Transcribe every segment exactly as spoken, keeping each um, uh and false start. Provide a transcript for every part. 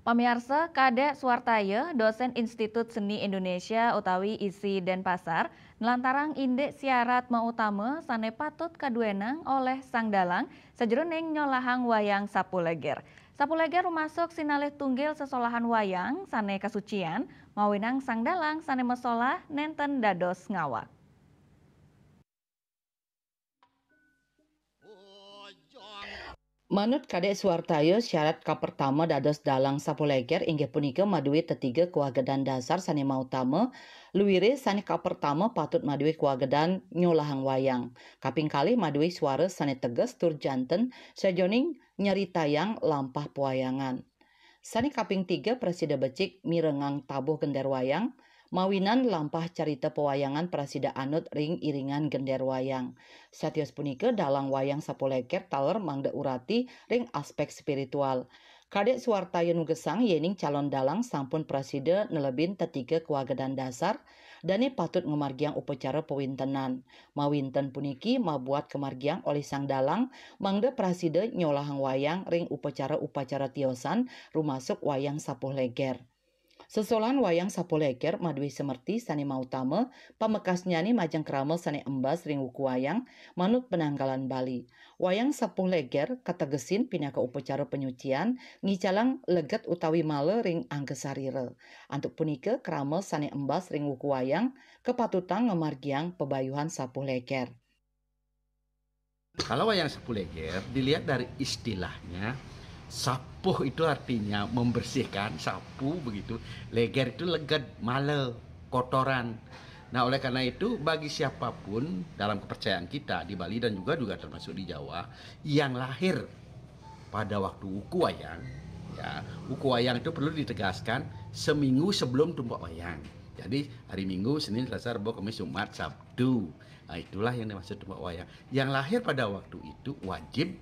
Pamiarsa, Kadek Suartaya, dosen Institut Seni Indonesia utawi ISI Denpasar, nelantarang indik syarat mautama sane patut kaduenang oleh sang dalang sajroning nyolahang wayang Sapuh Leger. Sapuh Leger rumasuk sinalih tunggil sesolahan wayang sane kasucian, mawinan sang dalang sane masolah nenten dados ngawag. Manut Kadek Suartaya, syarat kapertama dados dalang Sapuh Leger inggih punika madue tetiga kawagedan dasar sane mautama. Luire sane kapertama patut madue kawagedan nyolahang wayang. Kaping kalih madue suara sane teges tur janten sajoning nyeritayang lampah pewayangan. Sane kaping tiga prasida becik mirengang tabuh gender wayang, mawinan lampah carita pewayangan prasida anut ring iringan gender wayang. Satios punika dalang wayang Sapuh Leger taler mangda urati ring aspek spiritual. Kadek Suartaya nugesang yening calon dalang sampun prasida nelebin tetiga kawagedan dasar, dane patut ngamargiang upacara pawintenan. Mawinten puniki mabuat kamargiang olih sang dalang mangda prasida nyolahang wayang ring upacara-upacara tiosan rumasuk wayang Sapuh Leger. Sesolahan wayang Sapuh Leger madue semerti sane mautama, pamekasnyane majeng krama sane embas ring wuku wayang manut penanggalan Bali. Wayang Sapuh Leger kategesin pinaka upacara panyucian, ngicalang leget utawi mala ring angga sarira. Antuk punika, krama sane embas ring wuku wayang kapatutang ngamargiang pabayuhan Sapuh Leger. Kalau wayang Sapuh Leger, dilihat dari istilahnya, sapuh itu artinya membersihkan, sapu begitu. Leger itu leged, mala, kotoran. Nah, oleh karena itu, bagi siapapun dalam kepercayaan kita di Bali dan juga juga termasuk di Jawa yang lahir pada waktu wuku wayang, ya, wuku wayang itu perlu ditegaskan seminggu sebelum tumpek wayang. Jadi hari Minggu, Senin, Selasa, Rabu, Kamis, Jumat, Sabtu. Nah, itulah yang dimaksud tumpek wayang. Yang lahir pada waktu itu wajib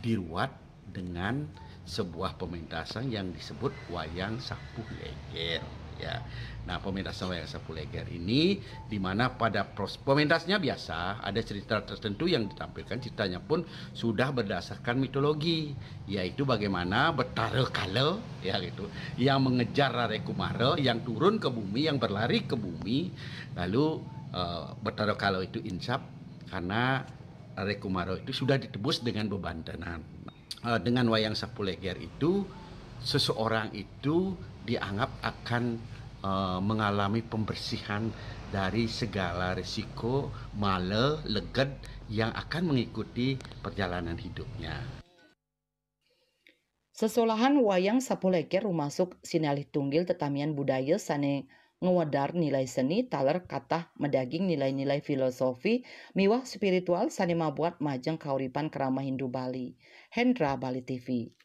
diruat dengan sebuah pementasan yang disebut wayang Sapuh Leger, ya. Nah, pementasan wayang Sapuh Leger ini di mana pada pros-, pementasnya biasa, ada cerita tertentu yang ditampilkan, ceritanya pun sudah berdasarkan mitologi, yaitu bagaimana Betara Kala, ya gitu, yang mengejar Rare Kumara yang turun ke bumi, yang berlari ke bumi, lalu uh, Betara Kala itu insaf karena Rare Kumara itu sudah ditebus dengan bebantenan. Uh, dengan wayang Sapuh Leger itu, seseorang itu dianggap akan uh, mengalami pembersihan dari segala risiko, mala, leged yang akan mengikuti perjalanan hidupnya. Sesolahan wayang Sapuh Leger rumasuk sinalih tunggil tetamian budaya sane ngwedar nilai seni taler katah madaging nilai-nilai filosofi miwah spiritual sane mabuat majeng kauripan krama Hindu Bali. Hendra, Bali T V.